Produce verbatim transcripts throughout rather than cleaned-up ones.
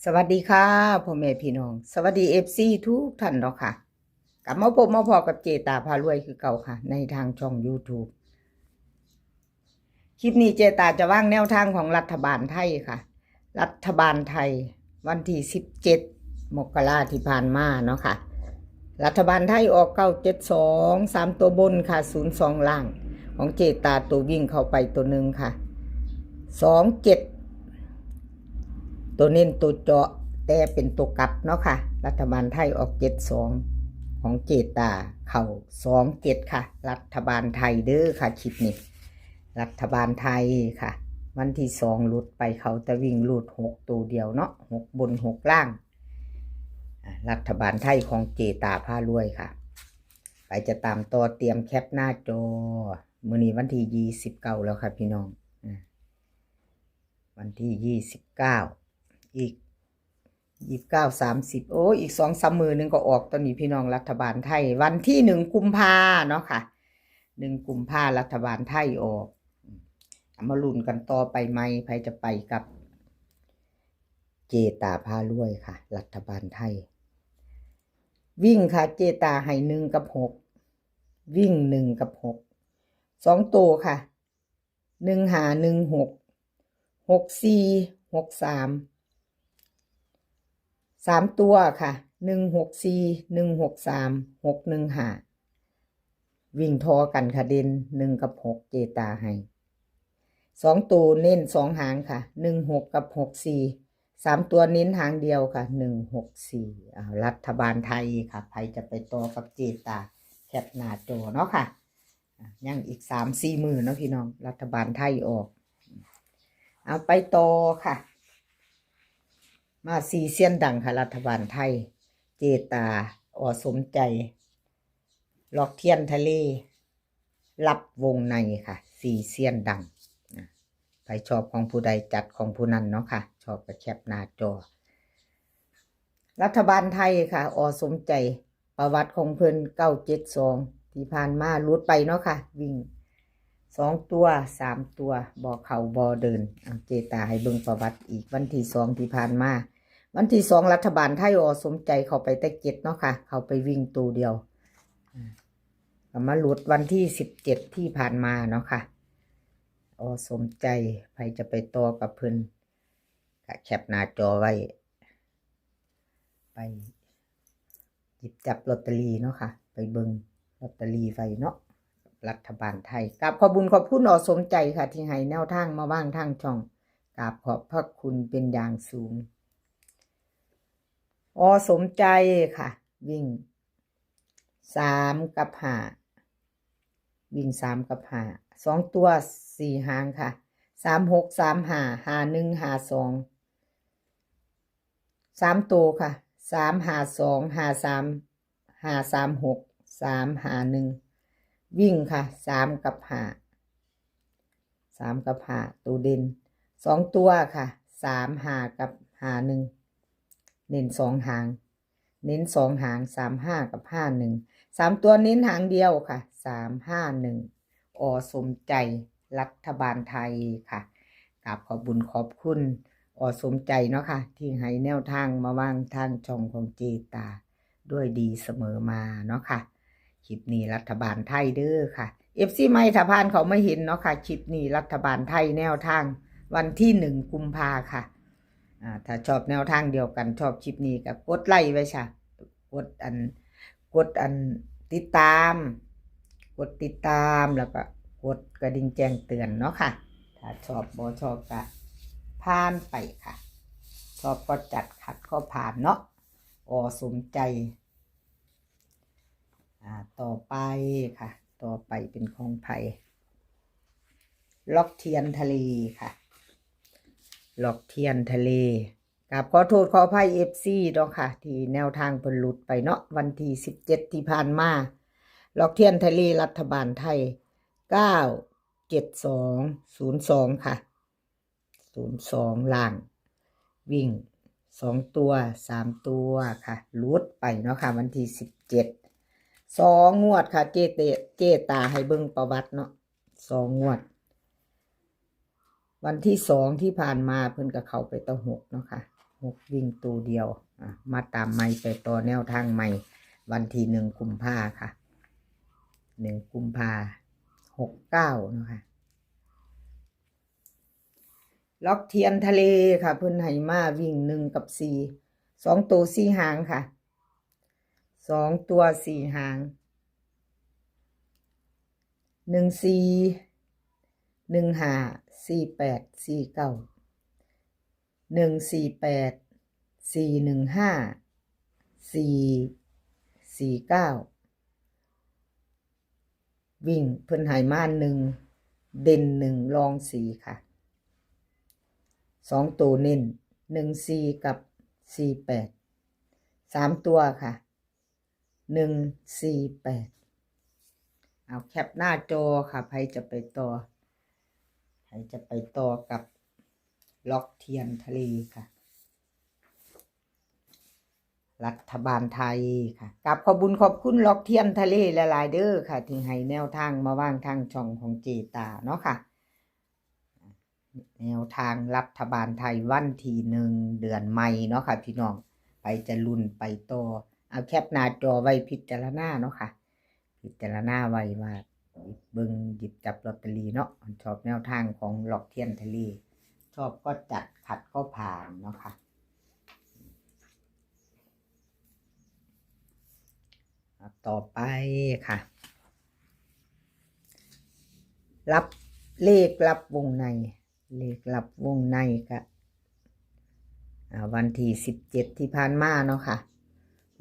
สวัสดีค่ะพ่อแม่พี่น้อง สวัสดี เอฟซี ทุกท่านเนาะค่ะ กลับมาพบมาพ้อกับเจตาพารวยคือเก่าค่ะ ในทางช่อง YouTube คลิปนี้เจตาจะวางแนวทางของรัฐบาลไทยค่ะ รัฐบาลไทย วันที่ สิบเจ็ด มกราที่ผ่านมาเนาะค่ะ รัฐบาลไทยออก เก้าเจ็ดสอง สามตัวบนค่ะ ศูนย์สอง ล่าง ของเจตาตัววิ่งเข้าไปตัวหนึ่งค่ะ สองเจ็ด ตัวเน้นตัวเจาะ แต่เป็นตัวกลับเนาะค่ะ รัฐบาลไทยออก เจ็ดสอง ของเจตาเข้า สองเจ็ด ค่ะ รัฐบาลไทยเด้อค่ะ คลิปนี้ รัฐบาลไทยค่ะ วันที่สองหลุดไป เขาแต่วิ่งรูดหกตัวเดียวเนาะ หกบนหกล่าง อ่ะ รัฐบาลไทยของเจตาพารวยค่ะ ไปจะตามต่อ เตรียมแคปหน้าจอ มื้อนี้วันที่ ยี่สิบเก้า แล้วค่ะพี่น้อง อ่ะ วันที่ ยี่สิบเก้า อีก ยี่สิบเก้า สามสิบ โอ้ อีกสองสามมื้อหนึ่งก็ออกตัวนี้พี่น้อง รัฐบาลไทย วันที่ หนึ่ง กุมภาเนาะค่ะ หนึ่ง กุมภารัฐบาลไทยออก เอามาลุ้นกันต่อไปไหม ใครจะไปกับเจตาพารวยค่ะ รัฐบาลไทย วิ่งค่ะ เจตาให้หนึ่งกับหก วิ่งหนึ่งกับหก สองตัวค่ะ หนึ่งห้า หนึ่งหก หกสี่ หกสาม สามตัวค่ะ หนึ่งหกสี่ หนึ่งหกสาม หกหนึ่งห้า วิ่งทอกันค่ะ เด่นหนึ่งกับหก เจตาให้ สองตัวเน้นสองหางค่ะ หนึ่งหก กับ หกสี่ สามตัวเน้นหางเดียวค่ะ หนึ่งหกสี่ อ่า รัฐบาลไทยค่ะ ใครจะไปต่อกับเจตา แคปหน้าจอเนาะค่ะ อ่ะ ยังอีกสามสี่มื้อเนาะพี่น้อง รัฐบาลไทยออก เอาไปต่อค่ะ มาสี่เซียนดังค่ะ รัฐบาลไทย เจตา อ.สมใจ ล็อกเทียนทะเล ลับวงในค่ะ สี่เซียนดัง อ่ะ ใครชอบของผู้ใดจัดของผู้นั้นเนาะค่ะ ชอบก็แคปหน้าจอ รัฐบาลไทยค่ะ อ.สมใจ ประวัติของเพิ่น เก้าเจ็ดสอง ที่ผ่านมาหลุดไปเนาะค่ะ วิ่งสองตัว สามตัว บ่เข้าบ่เดิน อ่ะ เจตาให้เบิ่งประวัติอีก วันที่สองที่ผ่านมา วันที่สองรัฐบาลไทย อ.สมใจเข้าไปแต่เจ็ดเนาะค่ะ เข้าไปวิ่งตัวเดียว อ่ะ ก็มาหลุดวันที่ สิบเจ็ด ที่ผ่านมาเนาะค่ะ อ.สมใจ ใครจะไปต่อกับเพิ่น ก็แคปหน้าจอไว้ ไปหยิบจับลอตเตอรี่เนาะค่ะ ไปเบิ่งลอตเตอรี่ไว้เนาะ รัฐบาลไทย กราบขอบบุญขอบคุณ อ.สมใจค่ะ ที่ให้แนวทางมาวางทางช่อง กราบขอบพระคุณเป็นอย่างสูง อ.สมใจค่ะ วิ่ง สามกับห้า วิ่งสามกับห้า สองตัวสี่หางค่ะ สามหก สามห้า ห้าหนึ่ง ห้าสอง สามตัวค่ะ สามห้าสอง ห้าสาม ห้าสามหก สามห้าหนึ่ง วิ่งค่ะ สามกับห้า สามกับห้า ตัวเด่น สองตัวค่ะ สามห้า กับ ห้าหนึ่ง เน้นสองหาง เน้นสองหาง สามห้า กับ ห้าหนึ่ง สามตัวเน้นหางเดียวค่ะ สามห้าหนึ่ง อ.สมใจ รัฐบาลไทยค่ะ กราบขอบบุญขอบคุณ อ.สมใจเนาะค่ะ ที่ให้แนวทางมาวางทางช่องของเจตา ด้วยดีเสมอมาเนาะค่ะ คลิปนี้รัฐบาลไทยเด้อค่ะ เอฟซี ใหม่ถ้าผ่านเข้ามาเห็นเนาะค่ะ คลิปนี้รัฐบาลไทยแนวทาง วันที่ หนึ่ง กุมภาค่ะ อ่า ถ้าชอบแนวทางเดียวกัน ชอบคลิปนี้ก็กดไลค์ไว้ค่ะ กดอัน กดอันติดตาม กดติดตาม แล้วก็กดกระดิ่งแจ้งเตือนเนาะค่ะ ถ้าชอบบ่ชอบก็ผ่านไปค่ะ ชอบก็จัด ขัดก็ผ่านเนาะ อ.สมใจ อ่า ต่อไปค่ะ ต่อไปเป็นของไผ ล็อกเทียนทะเลค่ะ ล็อกเทียนทะเล กราบขอโทษขออภัย เอฟซี เนาะค่ะ ที่แนวทางเพิ่นหลุดไปเนาะ วันที่ สิบเจ็ด ที่ผ่านมา ล็อกเทียนทะเลรัฐบาลไทย เก้าเจ็ดสอง ศูนย์สอง ค่ะ ศูนย์สอง ล่าง วิ่งสองตัว สามตัวค่ะ หลุดไปเนาะค่ะ วันที่ สิบเจ็ด สองงวดค่ะ เจเต เจตาให้เบิ่งประวัติเนาะ สองงวด วันที่สองที่ผ่านมาเพิ่นก็เข้าไปแต่หกเนาะค่ะ หกวิ่งตัวเดียว อ่ะ มาตามใหม่ไปต่อแนวทางใหม่ วันที่หนึ่งกุมภาค่ะ หนึ่งกุมภาหกเก้านะคะ ล็อกเทียนทะเลค่ะ เพิ่นให้มาวิ่งหนึ่งกับสี่ สองตัวสี่หางค่ะ สองตัวสี่หาง หนึ่งสี่ หนึ่งห้า สี่แปด สี่เก้า หนึ่งสี่แปด สี่หนึ่งห้า สี่สี่เก้า วิ่งเพิ่นให้มาหนึ่ง เด่นหนึ่ง รองสี่ค่ะ สองตัวเน้น หนึ่งสี่ กับ สี่แปด สามตัวค่ะ หนึ่งสี่แปด เอาแคปหน้าจอค่ะ ใครจะไปต่อ ใครจะไปต่อกับล็อกเทียนทะเลค่ะ รัฐบาลไทยค่ะ กราบขอบบุญขอบคุณล็อกเทียนทะเลหลายๆเด้อค่ะ ที่ให้แนวทางมาวางทางช่องของเจตาเนาะค่ะ แนวทางรัฐบาลไทยวันที่หนึ่งเดือนใหม่เนาะค่ะพี่น้อง ไปจะลุ้นไปต่อ เอาแคปหน้าจอไว้พิจารณาเนาะค่ะ พิจารณาไว้ว่าหยิบเบิ่งหยิบจับลอตเตอรี่เนาะ ชอบแนวทางของล็อกเทียนทะเล ชอบก็จัด ขัดก็ผ่านเนาะค่ะ อ่ะ ต่อไปค่ะ รับ เลขรับวงใน เลขรับวงในก็ อ่า วันที่สิบเจ็ดที่ผ่านมาเนาะค่ะ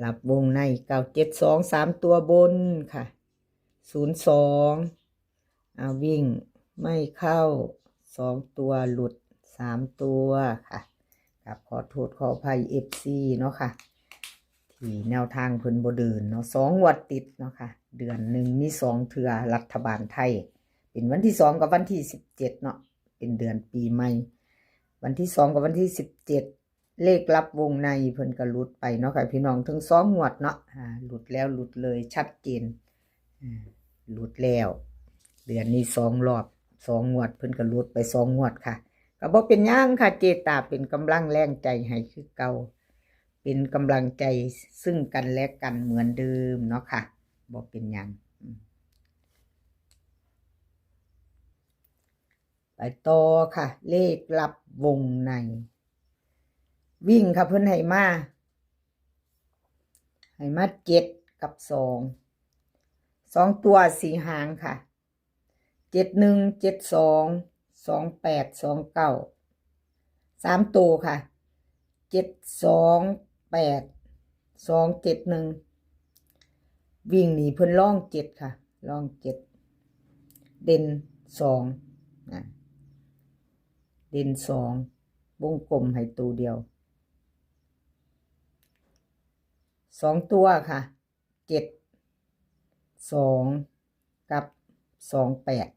รับวงใน เก้าเจ็ดสอง สามตัวบนค่ะ ศูนย์สอง อ่า วิ่งไม่เข้า สองตัวหลุด สามตัวค่ะ กราบขอโทษขออภัย เอฟซี เนาะค่ะ ที่แนวทางเพิ่นบ่เดินเนาะ สองงวดติดเนาะค่ะ เดือนหนึ่งมีสองเทื่อรัฐบาลไทย เป็นวันที่สองกับวันที่สิบเจ็ดเนาะ เป็นเดือนปีใหม่ วันที่สองกับวันที่สิบเจ็ด เลขรับวงในเพิ่นก็หลุดไปเนาะค่ะพี่น้อง ถึงสองงวดเนาะ อ่า หลุดแล้วหลุดเลยชัดเจน อ่า หลุดแล้ว เดือนนี้สองรอบ สองงวด เพิ่นก็หลุดไปสองงวดค่ะ ก็บ่เป็นหยังค่ะ เจตาเป็นกำลังแรงใจให้คือเก่า เป็นกำลังใจซึ่งกันและกันเหมือนเดิมเนาะค่ะ บ่เป็นหยัง อืม ไปต่อค่ะ เลขรับวงใน วิ่งค่ะ เพิ่นให้มา ให้มาเจ็ดกับสอง สองตัวสี่หางค่ะ เจ็ดหนึ่ง เจ็ดสอง สองแปด สองเก้า สามตัวค่ะ เจ็ดสองแปด สองเจ็ดหนึ่ง วิ่งนี่เพิ่นรองเจ็ดค่ะ รองเจ็ด เด่นสอง อ่ะ เด่นสอง วงกลมให้ตัวเดียว สองตัวค่ะ เจ็ดสอง กับ สองแปด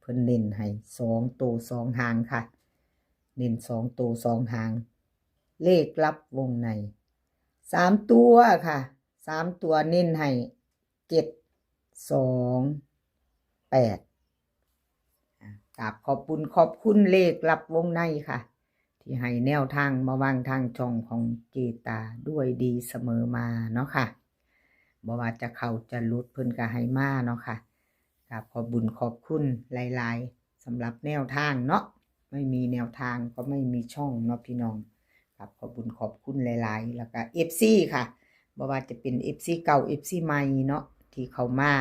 เพิ่นเน้นให้สองตัวสองหางค่ะ เน้นสองตัวสองหาง เลขรับวงใน สามตัวค่ะ สามตัวเน้นให้ เจ็ดสองแปด อ่ะ กราบขอบคุณขอบคุณเลขรับวงในค่ะ ที่ให้แนวทางมาวางทางช่องของเจตาด้วยดีเสมอมาเนาะค่ะ บ่ว่าจะเข้าจะหลุดเพิ่นก็ให้มาเนาะค่ะ กราบขอบบุญขอบคุณหลายๆ สำหรับแนวทางเนาะ ไม่มีแนวทางก็ไม่มีช่องเนาะพี่น้อง กราบขอบบุญขอบคุณหลายๆ แล้วก็ เอฟซี ค่ะ บ่ว่าจะเป็น เอฟซี เก่า เอฟซี ใหม่เนาะ ที่เข้ามา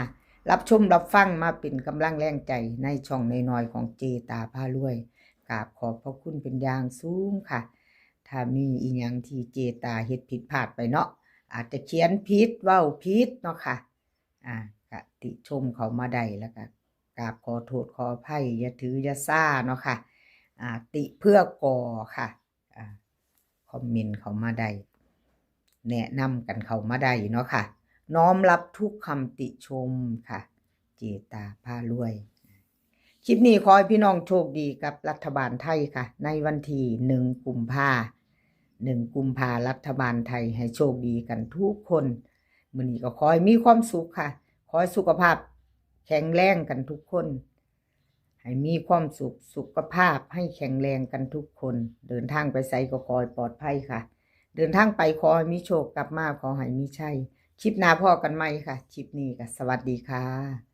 รับชมรับฟัง มาเป็นกำลังแรงใจในช่องน้อยๆ ของเจตาพารวย กราบขอบพระคุณเป็นอย่างสูงค่ะ ถ้ามีอีหยังที่เจตาเฮ็ดผิดพลาดไปเนาะ อาจจะเขียนผิด เว้าผิดเนาะค่ะ อ่า ก็ติชมเข้ามาได้ แล้วก็กราบขอโทษขออภัย อย่าถืออย่าซาเนาะค่ะ อ่า ติเพื่อก่อค่ะ อ่า คอมเมนต์เข้ามาได้ แนะนำกันเข้ามาได้เนาะค่ะ น้อมรับทุกคำติชมค่ะ เจตาพารวย คลิปนี้ขอให้พี่น้องโชคดีกับรัฐบาลไทยค่ะ ในวันที่หนึ่งกุมภา หนึ่งกุมภา รัฐบาลไทย ให้โชคดีกันทุกคน มื้อนี้ก็ขอให้มีความสุขค่ะ ขอให้สุขภาพแข็งแรงกันทุกคน ให้มีความสุข สุขภาพให้แข็งแรงกันทุกคน เดินทางไปไสก็ขอให้ปลอดภัยค่ะ เดินทางไปขอให้มีโชค กลับมาขอให้มีชัย คลิปหน้าพ้อกันใหม่ค่ะ คลิปนี้ก็สวัสดีค่ะ